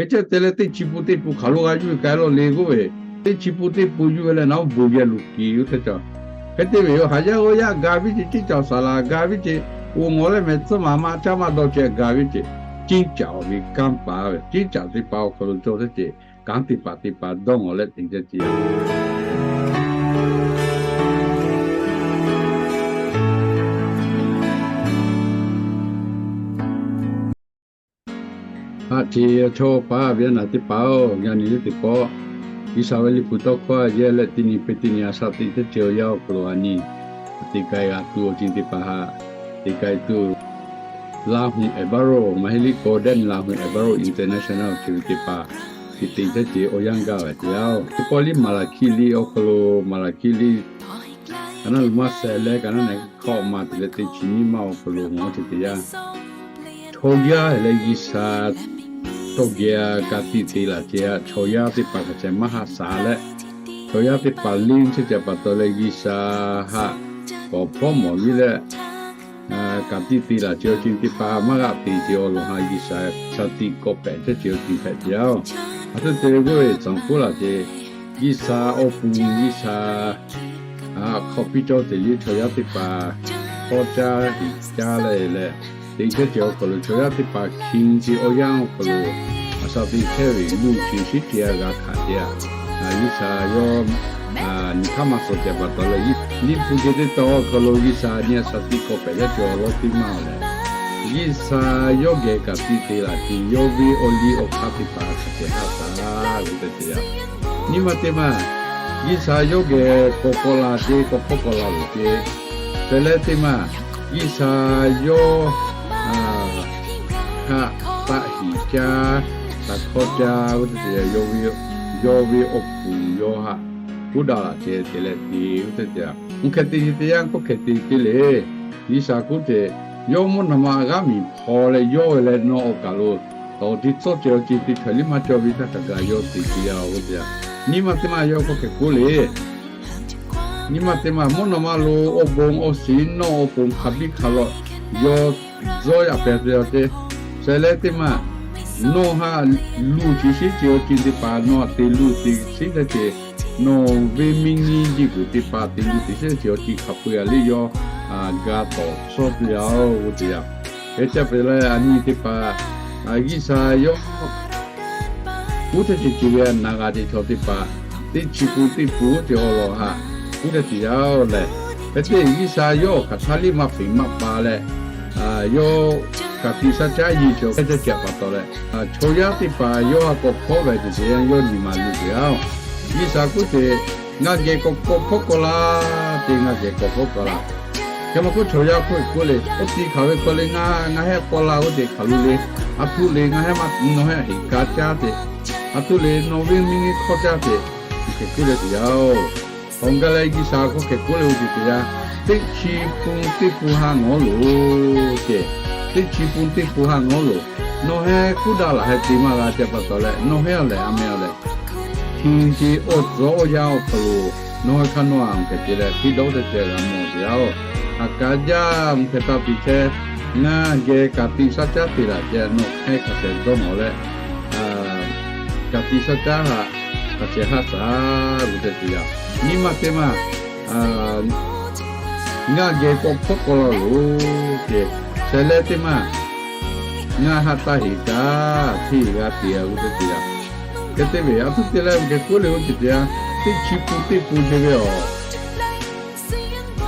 Hk'e te leh teˇ chi pun teˇ pun hk'aˬ lo g'a yuˬ ve k'ai lawˬ le k'oˆ ve, teˇ chi pun teˇ pun yuˬ ve leh naˉ bon geh luˬ kiˬ oˇ htaˇ cawˬ. Hk'e te ve yoˬ, haˍ yaˇ g'awˇ yaˇ ga viˉ ce, ceˇ caoˬ saˍ laˍ ga viˉ ce, oˬ ngawˬ leh mehˍ tcuhˉ maˍ maˇ caˇ maˇ dawˇ ce ga viˉ ce, ceˇ caoˬ ve kanˇ paˍ ve, ceˇ caoˬ teˇ hpaˍ awˬ hk'aw lo cawˬ htaˇ ce, kanˉ teˇ hpaˍ teˇ hpaˍ dawˇ ngawˬ leh te ceh ce Haꞈ ce chaw paˍ ve naˬ teˇ hpaˍ-oˬ, yaꞈ nyi teˇ pawˆ G'uiˬsha ve liꞈ hpu tawˇ hkawˇ yehˇ leh teˇ nyi pe teˇ nyi a shaꞈ teꞈ teˇ ceuˬ awˬ yanˇ awˬ hk'aw lo a nyi teˇ k'ai g'a tuˬ awˬ ceuˬ teˇ hpaˍ haꞈ teˇ k'ai tuˬ, Laˇ hu Ehˍbaˆroˆ, maˇ heˆ liˇ Golden Laˇ hu Ehˍbaˆroˆ International awˬ ceuˬ ve teˇ hpaˍ teꞈ teˇ ceuˬ awˬ yanˇ gaˇ ve teˇ yanˇ-oˬ, teˇ pawˆ liˇ Maˍlaˍhkiˆ liˇ awˬ hk'aw lo, Maˍlaˍhkiˆ liˇ ka naˉ lo maˇ shehˍ leh ka naˉ neˬ hkawˇ ma te leh teˇ chi nyiˇ maˇ awˬ hk'aw lo ngaˬ hui teˇ yanˇ, chaw yaˇ leh G'uiˬsha tawˇ geh ka tiꞈ te laˬ ce haꞈ, chaw yaˇ teˇ hpaˍ hk'a ceh maˇ haꞈ shaˍ leh, chaw yaˇ teˇ hpaˍ liˇ chehˇ ce pa taw leh G'uiˬsha haꞈ k'awꞈ hpawˇ mawˬ viˉ leh ka tiꞈ te laˬ ce awˬ ceuˬ teˇ hpaˍ maˇ g'aꞈ te ce awˬ lawn haꞈ G'uiˬsha shaˍ tiꞈ k'awꞈ pehꞈ chehˇ ce awˬ ceuˬ hpehꞈ ce yaˇ-oˬ. A htoꞈ te ve k'oˆ ve, caˬ k'oˆ laˬ ce, G'uiˬsha awˬ pon G'uiˬsha haꞈ hk'awꞈ piˇ cawˇ te liˇ chaw yaˇ teˇ hpaˍ hk'awˇ caˇ hiꞈ caˇ leh leh, te chehˇ ce awˬ hk'aw lo chaw yaˇ teˇ hpaˍ hkiˇ ce awˬ yanˇ awˬ hk'aw lo a shaꞈ teꞈ chehˇ ve luˬ ce shiˉ ce a g'a hkanˍ ce a, G'uiˬsha yawˇ nyi hk'aˇ maˇ suh ce pa taw leh, liꞈ hpu ce teˇ tawn awˬ hk'aw lo G'uiˬsha nyi a shaꞈ tiꞈ k'awꞈ pehꞈ chehˇ ce awˬ lawn teˇ maˇ leh, G'uiˬsha yawˇ geh ka tiꞈ te laˬ ce yawˇ ve awˬ liˇ awˬ hk'aˇ teˇ hpaˍ hk'a ceh haꞈ shaˍ ve te ce yaˇ. Nyiˇ maˇ teˇ maˇ, G'uiˬsha yawˇ geh k'awꞈ k'awꞈ laˬ ce, k'awꞈ hpawˇ k'awꞈ laˬ loˬ ce. Hk'e leh teˇ maˇ, G'uiˬsha yawˇ haꞈ taˆ hiꞈ caˇ, taꞈ hkawˇ caˇ ve te ce yaˇ, yawˇ ve awˬ pon yawˇ haꞈ k'oˆ daꞈ laˬ ce te leh te ve te ce yaˇ. Oˇ hk'e te ce teˇ yanˇ k'oˆ hk'e te ce le. G'uiˬsha k'oˆ ce, yawˇ mvuhˇ naw ma g'aˇ miˬ hpaw leh yawˇ ve leh nawˬ awˬ kaˬ lo tawˍ te tcuhˉ ce awˬ ceuˬ teˇ hpaˍ liˇ maˇ cawˇ ve htaˇ hk'a gaˬ yawˇ te ce yaˇ-oˬ te yaˇ. Nyiˇ maˇ teˇ maˇ yawˇ k'oˆ hk'e k'oˆ le. Nyiˇ maˇ teˇ maˇ, mvuhˇ naw ma lo awˬ bon awˬ shiˍ nawˬ awˬ pon hk'a biˇ hk'a lawꞈ yawˇ dawˇ yaꞈ pehˍ te yaˇ ce. Shehˍ leh teˇ maˇ, nawˬ haꞈ luˬ ce shiˉ ce awˬ ceuˬ teˇ hpaˍ nawˬ haꞈ te luˬ te shiˉ te ce, nawˬ ve miˇ nyi jeˇ kuiˬ teˇ hpaˍ te luˬ te shiˉ ce awˬ ceuˬ hk'a peu-eˬ a liˇ yawˇ g'a tawˍ suh te yaˇ-oˬ te yaˇ. Hk'e te peuˬ leh a nyi teˇ hpaˍ, G'uiˬsha yawˇ oˇ teˇ ceuˬ ceuˬ ve naˬ g'a ce chaw teˇ hpaˍ, teˇ chi pun teˇ pun oˇ ceuˬ awˬ lawn haꞈ oˇ teˇ ceuˬ yaˇ-oˬ lehˬ, hk'e te G'uiˬsha yawˇ awˬ hk'aˬ htaˇ liˇ maˇ peꞈ maˇ pa leh, yawˇ ka tiꞈ shaˉ caˉ nyi ce awˬ hk'e te ce pa taw leh, chaw yaˇ teˇ hpaˍ yawˇ haꞈ k'awꞈ hpawˇ ve te ce yaˇ yawˇ nyi ma luˬ ce yaˇ-oˬ. G'uiˬsha k'oˆ ce, ngaˬ geh k'awꞈ k'awꞈ hpawˇ k'awꞈ laˇ te, ngaˬ geh k'awꞈ hpawˇ k'awꞈ laˇ. Hk'e maˇ k'oˆ, chaw yaˇ hk'oˆ k'oˆ le, oˇ te hk'aˬ ve hk'aw le ngaˬ, ngaˬ hehˉ k'awꞈ laˇ oˇ te hk'aˬ lo le. A htoꞈ le ngaˬ hehˉ maˇ nawˬ hehˉ heˍ ka caˇ te, a htoꞈ le nawˬ ve miˇ nyi hk'awˇ caˇ te, hk'e k'oˆ leh te yaˇ-oˬ. Hk'aˬ gaˬ leh G'uiˬsha k'oˆ hk'e k'oˆ le oˇ te ce yaˇ, teˇ chi pun teˇ pun haꞈ ngawˉ loˬ ce. Teˇ chi pun teˇ pun haꞈ ngawˉ loˬ. Nawˬ hehˉ k'oˆ daꞈ laˬ hehˉ te maˇ g'a ce pa taw leh, nawˬ hehˉ a lehˬ a meh a lehˬ, hkiˇ ce awˬ tcuhˉ awˬ yanˇ awˬ hk'aw lo nawˬ hehˉ hk'aˇ nawˬ a hk'e te leh hpiˇ dawˇ te ce g'a mawˬ te yaˇ-oˬ. Haꞈ ka jaˇ mvuhˇ hk'e taˇ te chehˇ, ngaˬ geh ka tiꞈ shaˉ caˉ te laˬ ce nawˬ hehˉ hk'a ceh dawˇ nawˬ leh, ka tiꞈ shaˉ caˉ haꞈ hk'a ceh haꞈ shaˍ ve te ce yaˇ. Nyiˇ maˇ teˇ maˇ, ngaˬ geh k'awꞈ hpawˇ k'awꞈ laˇ loˬ ce. Shehˍ leh teˇ maˇ, ngaˬ haꞈ taˇ heˍ kaꞈ hteˇ g'a te-a ve te ce yaˇ. Hk'e te ve a htoꞈ te leh geh k'oˆ le oˇ te ce yaˇ, teˇ chi pun teˇ pun ce ve awˬ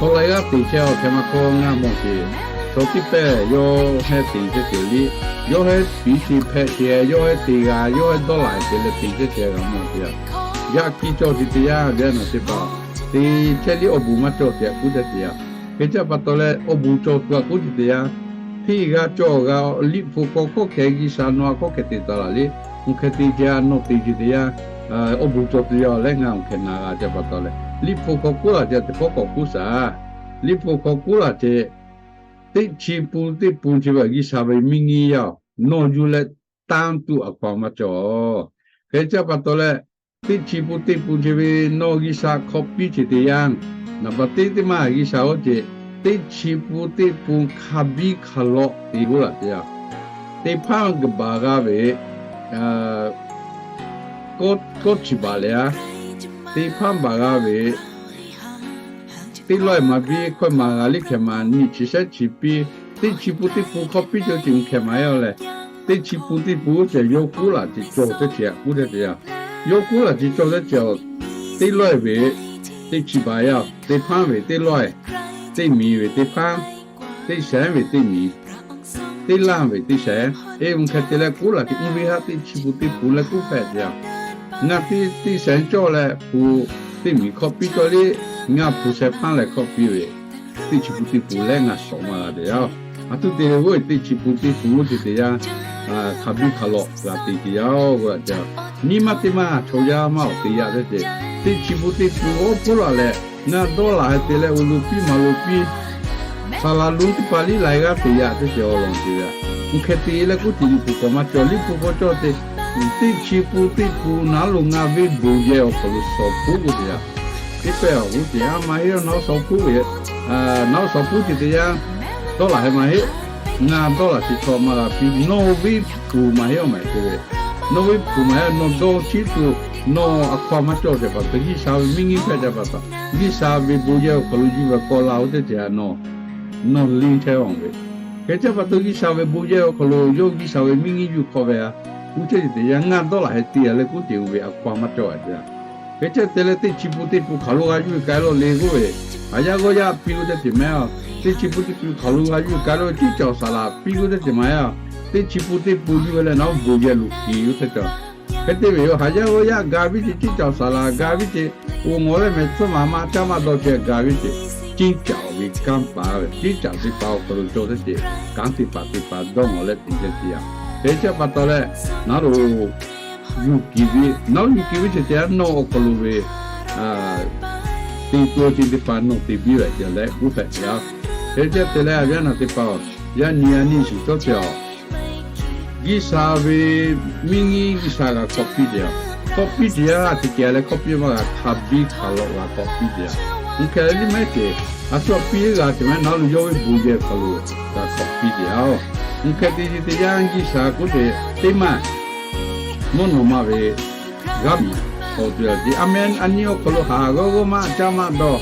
chaw laiˉ g'aˇ te chehˇ-a hk'e maˇ hkawˇ ngaˬ mawˬ ce. Chaw tiˉ pehˇ yawˇ hehˉ te chehˇ ce liˇ, yawˇ hehˉ piˇ ce hpehꞈ ce, yawˇ hehˉ te g'a, yawˇ hehˉ dawˇ laˬ ce leh te chehˇ ce g'a mawˬ ce yaˇ. Yaꞈ hkiˇ cawˬ ce te yaˇ ve a naˬ teˇ hpaˍ, te chehˇ liˇ awˬ bon maˇ cawˬ ce k'oˆ ce te yaˇ. Hk'e ce pa taw leh awˬ bon cawˬ tuˬ a k'oˆ ce te yaˇ. Hteˇ g'a cawˬ g'a, liꞈ hpu hk'aw hkawˇ hk'e G'uiˬsha nawˬ a hkawˇ hk'e te taˍ laˬ liˇ, oˇ hk'e te ce a nawˬ te ce te yaˇ. Awˬ bon cawˬ tuˬ yaˇ leh ngaˬ oˇ hk'e naˬ g'a ce pa taw leh, liꞈ hpu hk'aw k'oˆ laˬ ce teˇ hkawˇ k'awꞈ k'oˆ shaˍ. Liꞈ hpu hk'aw k'oˆ laˬ ce, teˇ chi pun teˇ pun ce ve G'uiˬsha ve miˇ nyi yaˇ-oˬ, nawˬ yuˬ leh tanˇ tuˬ a hkaw-anˬ maˇ cawˬ. Hk'e ce pa taw leh, teˇ chi pun teˇ pun ce ve nawˬ G'uiˬsha hk'aw piˇ ce te yaˇ. Naˍ baˬ teˇ teˇ maˇ G'uiˬsha oˇ ce, teˇ chi pun teˇ pun hk'a biˇ hk'a lawꞈ te g'oˇ laˬ ce yaˇ. Teˇ hpaˍ g'uiˬ baˬ g'a ve, kawˆ chi baˬ leh a, teˇ hpaˇ baˬ g'a ve, teˇ lawˇ maˍ biˇ hkawˇ maˍ g'a liˇ hkeh maˍ nyi chi shehˉ chi piˇ, teˇ chi pun teˇ pun hkawˇ piˇ cawˬ ce hkeh maˍ yaˇ leh, teˇ chi pun teˇ pun ceh yawˇ kuˉ laˬ ce cawˬ teˇ ceh kuˉ teˇ ceh a, yawˇ kuˉ laˬ ce cawˬ teˇ ceh a, teˇ lawˇ ve teˇ chi baˬ yaˇ, teˇ hpaˇ ve teˇ lawˇ, teˇ miˬ ve teˇ hpaˇ, teˇ shehˍ ve teˇ miˬ, teˇ lanˇ ve teˇ shehˍ, e mvuhˇ hk'e te leh kuˉ laˬ ce mvuhˇ ve haˉ teˇ chi pun teˇ pun leh kuˉ hpehꞈ ce a. Ngaˬ teˇ teˇ shehˍ cawˬ leh hpu teˇ miˬ hkawˇ piˇ cawˬ liˇ, ngaˬ hpu shehˍ hpaˇ leh hkawˇ piˇ ve, teˇ chi pun teˇ pun leh ngaˬ shawˍ maˇ g'a te yaˇ. A htoꞈ te ve g'oˇ teˇ chi pun teˇ pun g'oˇ ce te yaˇ, hk'aˬ biˇ hk'aˬ lawꞈ g'a te ce yaˇ g'oˇ a ca. Nyi ma teˇ ma chaw yaˇ maˇ awˬ te yaˇ teˇ ceh, teˇ chi pun teˇ pun awˬ hpfuhˇ laˬ leh, ngaˬ dawˇ laˬ heh te leh uˬ lo piˇ maˍ lo piˇ, saˍ laˍ lonˉ teˇ hpaˍ liˇ laiˬ g'aˇ te yaˇ teˇ ceh awˬ lawn te ve a. Mvuhˇ hk'e te leh kuˉ ce liˇ hpu k'awꞈ maˇ cawˬ, liˇ hpu k'awꞈ cawˬ te, teˇ chi pun teˇ pun naˉ lo ngaˬ ve bon yehˬ awˬ hk'aw lo shawˍ hpuˉ g'oˇ te yaˇ. Teˇ pehˇ awˬ g'oˇ ce a maˇ heˆ, nawˬ shawˍ hpuˉ ve, nawˬ shawˍ hpuˉ ce te yaˇ, dawˇ laˬ heh maˇ heˆ. Ngaˬ dawˇ laˬ chi chaw maˇ g'a piˇ, nawˬ ve hpu maˇ heˆ awˬ maˬ te ve. Nawˬ ve hpu maˇ heˆ, nawˬ dawˇ chiˉ tuˬ, nawˬ a hkaw a maˇ cawˬ ce pa taw, G'uiˬsha ve miˇ ngiˉ hpehꞈ ce pa taw, G'uiˬsha ve bon yehˬ awˬ hk'aw lo yuˬ ve k'awꞈ la oˇ teˇ ceh a nawˬ, nawˬ liˇ chehˇ awˬ ve. Hk'e ce pa taw G'uiˬsha ve bon yehˬ awˬ hk'aw lo yawˇ G'uiˬsha ve miˇ ngiˉ yuˬ hk'awꞈ ve a, kuˉ chehˇ ce te yaˇ ngaˬ dawˇ laˬ heh te a leh kuˉ ce ve a hkaw a maˇ cawˬ a ce a. Hk'e ce te leh teˇ chi pun teˇ pun hk'aˬ lo g'a yuˬ ve k'ai lo le g'oˇ ve, haˍ yaˇ g'awˇ yaˇ piˇ oˇ teˇ ceuˬ mehˉ a. Teˇ chi pun teˇ pun hk'aˬ lo g'a yuˬ ve k'ai lo ve, ciˉ caoˬ saˍ laˍ piˇ oˇ teˇ ceuˬ maˇ heˆ a. Teˇ chi pun teˇ pun yuˬ ve leh nawˬ bon yehˬ lo kiˬ oˇ teˇ ceuˬ. Hk'e te ve yoˬ, haˍ yaˇ g'awˇ yaˇ ga viˉ ce, ciˉ caoˬ saˍ laˍ ga viˉ ce, oˬ ngawˬ leh mehˍ tcuhˉ maˍ maˇ caˇ maˇ dawˇ ce ga viˉ ce, ciˉ caoˬ ve kanˉ paˍ ve, ciˉ caoˬ teˇ hpaˍ awˬ hk'aw lo cawˬ teˇ ceuˬ, kanˉ teˇ hpaˍ teˇ hpaˍ dawˇ ngawˬ leh te ce te yaˇ. Hk'e ce pa taw leh, naˉ lo yuˬ kiˬ ve, nawˬ yuˬ kiˬ ve ce te yaˇ nawˬ awˬ hk'aw lo ve te tuˬ awˬ ceuˬ teˇ hpaˍ nawˬ te biˇ ve ce leh kuˉ hpehꞈ ce yaˇ. Hk'e ce te leh a viˉ naˬ teˇ hpaˍ-oˬ, yaˇ nyi yaˇ nyi shiˍ cawˇ ce a. G'uiˬsha ve miˇ ngiˉ G'uiˬsha g'a hkawˇ piˇ ce a. Hkawˇ piˇ ce yaˇ te kehˬ leh hkawˇ piˇ maˇ g'a, hk'a biˇ hk'a lawꞈ g'a hkawˇ piˇ ce a. Mvuhˇ hk'e liˇ mehˉ ce, a shu piˇ g'a ce mehˉ nawˬ lo yawˇ ve bon yehˬ hk'aw lo g'a hkawˇ piˇ ce a-oˬ. Mvuhˇ hk'e te ce te yaˇ G'uiˬsha kuˉ ce teˇ maˬ mvuhˇ naw ma ve g'aˇ miˬ hk'aw tuˬ yaˇ ce a mehˉ a nyi awˬ hk'aw lo haˍ g'awˇ g'awˇ maˇ caˇ maˇ dawˇ,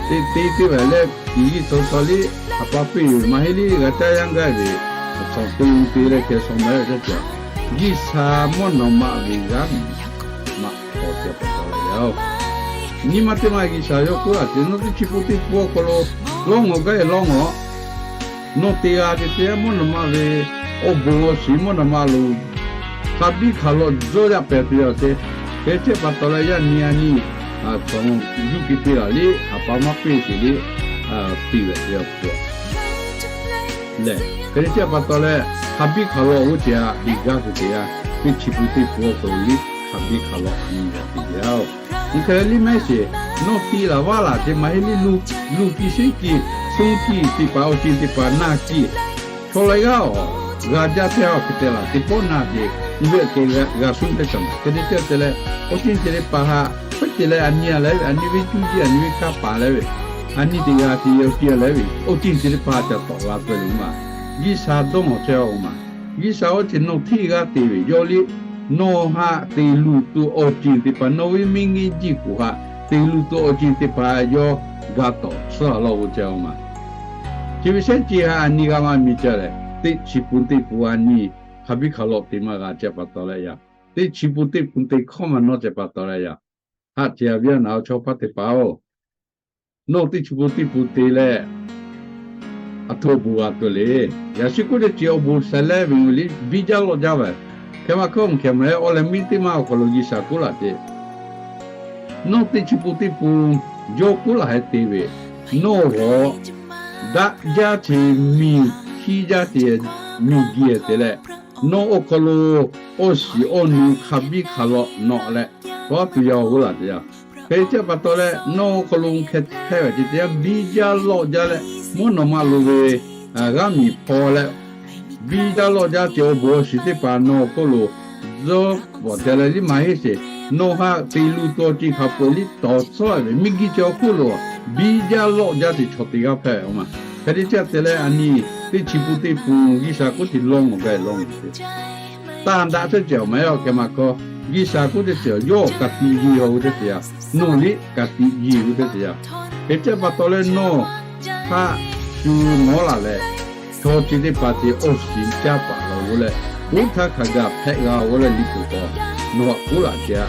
te te te ve leh, kiˬ yiˇ tawˇ tawˇ liˇ, a pa piˇ ve maˇ heˆ liˇ g'a caˇ yaˇ gaˇ ve, a hk'aw te te leh kehˬ shawˍ mehˉ ve teˇ ceuˬ, G'uiˬsha mvuhˇ naw ma ve g'aˇ miˬ maꞈ hk'aw ce pa taw leh yaˇ-oˬ. Nyi ma teˇ maˬ G'uiˬsha yawˇ k'oˆ laˇ ce, nawˬ teˇ chi pun teˇ pun awˬ hk'aw lo lawˇ ngawˬ gaˇ e lawˇ ngawˬ, nawˬ te g'a ce te yaˇ mvuhˇ naw ma ve awˬ bon awˬ shiˍ mvuhˇ naw ma lo hk'a biˇ hk'a lawꞈ dawˇ yaˇ pehˍ tuˬ yaˇ ce. Hk'e ce pa taw leh yaˇ nyi yaˇ nyi, a hk'aw yuˇ piˇ piˇ laˬ liˇ, a pa maˇ piˇ sheˍ liˇ, piˇ ve te yaˇ lehˬ, hk'e ce pa taw leh, hk'a biˇ hk'a lawꞈ g'oˇ ce a, biˇ gaˇ tuˬ te yaˇ, teˇ chi pun teˇ pun awˬ hk'aw lo liˇ hk'a biˇ hk'a lawꞈ nyi yaˇ te yaˇ-oˬ. Mvuhˇ hk'e liˇ mehˉ sheˍ, nawˬ tiˇ laˬ vaˇ laˬ ce maˇ heˆ liˇ, luˬ kiˬ sheˉ kiˬ, suh kiˬ teˇ hpaˍ awˬ ceuˬ teˇ hpaˍ na kiˬ, chaw laiˉ g'aˇ awˬ g'a jaˇ hteˇ awˬ hk'e te laˬ teˇ pawˆ na ce, uˇ ve kehˬ g'a suhˉ teˇ ceuˬ maˬ hk'e te ce te leh, awˬ ceuˬ ceuˬ teˇ hpaˍ haꞈ hpehꞈ ce leh a nyi a leh ve, a nyi ve cuˇ yiˇ a nyi ve kanˉ paˍ leh ve, a nyi teˇ g'aˇ te awˬ ceuˬ leh ve, awˬ ceuˬ ceuˬ teˇ hpaˍ ca tawꞈ g'a tcuh ve maˬ. G'uiˬsha dawˇ ngawˬ chehˇ-oˬ maˬ. G'uiˬsha awˬ ceuˬ nawˬ hteˇ g'aˇ te ve yawˇ liˇ, nawˬ haꞈ te luˬ tuˬ awˬ ceuˬ teˇ hpaˍ, nawˬ ve miˇ ngiˉ jiˇ kuˬ haꞈ te luˬ tuˬ awˬ ceuˬ teˇ hpaˍ yawˇ g'a tawꞈ tcuhˉ a lawˇ g'oˇ chehˇ-oˬ maˬ. Chi ve shehˉ ce haꞈ a nyi g'a maˇ miˬ ca lehˬ, teˇ chi pun teˇ pun a nyi hk'a biˇ hk'a lawꞈ te maˇ g'a ce pa taw leh yaˇ, teˇ chi pun teˇ pun te hkawˇ maˇ nawˇ ce pa taw leh yaˇ, haꞈ ce a viˉ a naˬ awˬ chaw hpaˇ teˇ hpaˍ-oˬ, nawˬ teˇ chi pun teˇ pun te leh, a htoꞈ awˬ bon g'a tuˬ le. Yaꞈ shi k'oˆ ce awˬ bon shaiˍ leh ve liˇ biˇ jaˇ lawˆ jaˇ ve, hk'e maˇ hkawˇ mvuhˇ hkeh mehˉ awˬ leh miˇ teˇ maˇ awˬ hk'aw lo G'uiˬsha k'oˆ laˇ ce, nawˬ teˇ chi pun teˇ pun yawˇ k'oˆ laˬ heh te ve, nawˬ g'awˬ daꞈ jaˇ ce, miˬ hkiˇ jaˇ ce, miˬ giˬ te leh, nawˬ awˬ hk'aw lo awˬ shiˍ awˬ nu hk'a biˇ hk'a lawꞈ nawꞈ leh, kawˆ tuˬ yaˇ-oˬ g'oˇ laˬ ce yaˇ. Hk'e ce pa taw leh nawˬ awˬ hk'aw lo hk'e hpehꞈ ve ce te yaˇ biˇ jaˇ lawˆ jaˇ leh, mvuhˇ naw ma lo ve g'aˇ miˬ hpaw leh, biˇ jaˇ lawˆ jaˇ ce awˬ bon awˬ shiˍ teˇ hpaˍ nawˬ awˬ hk'aw lo dawˇ pawˍ te leh liˇ maˇ heˆ sheˍ, nawˬ haꞈ te luˬ tuˬ awˬ ceuˬ hk'a peu-eˬ liˇ tawˍ tcuhˉ ve miˬ giˬ ce awˬ hk'oˆ lo biˇ jaˇ lawˆ jaˇ ce chaw teˇ g'aˇ hpehꞈ-oˬ maˬ. Hk'e te ce te leh a nyi teˇ chi pun teˇ pun G'uiˬsha k'oˆ ce lawˇ ngawˬ gaˇ lawˇ ngawˬ ce taˇ daꞈ teˇ ceuˬ awˬ maˍ yaˇ awˬ kehˬ maˇ hkawˇ, G'uiˬsha k'oˆ teˇ ceuˬ yawˇ ka tiꞈ yeˬ awˬ g'uˇ teˇ ceuˬ yaˇ, nawˬ liꞈ ka tiꞈ yeˬ g'uˇ teˇ ceuˬ yaˇ. Hk'e te pa taw leh nawˬ htaꞈ shu nawˉ laˬ leh, chaw chi teˇ hpaˍ te awˬ shiˍ caˇ paˍ la g'uˇ leh, oˇ htaˇ hk'a gaˬ hpehꞈ g'a g'uˇ leh liꞈ hpu k'awꞈ nawˬ htaꞈ k'oˆ laꞈ ce a.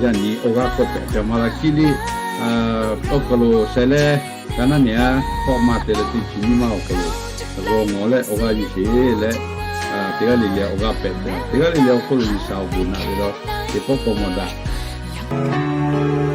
Yaˇ nyi awˬ g'aˇ k'awꞈ pehꞈ ca maˇ la kiˇ liˇ awˬ hk'aw lo sheh leh, ka naˉ nehˬ a hk'awꞈ maˇ te leh teˇ chi nyiˇ maˇ awˬ hk'aw lo g'awˬ ngawˬ leh awˬ g'aˇ yuˬ sheˍ leh, teˇ g'aˇ le le awˬ g'aˇ pehꞈ te, teˇ g'aˇ le le awˬ hk'aw lo G'uiˬsha awˬ bon naꞈ ve la, teˇ pawˆ k'awꞈ mawˬ daꞈ.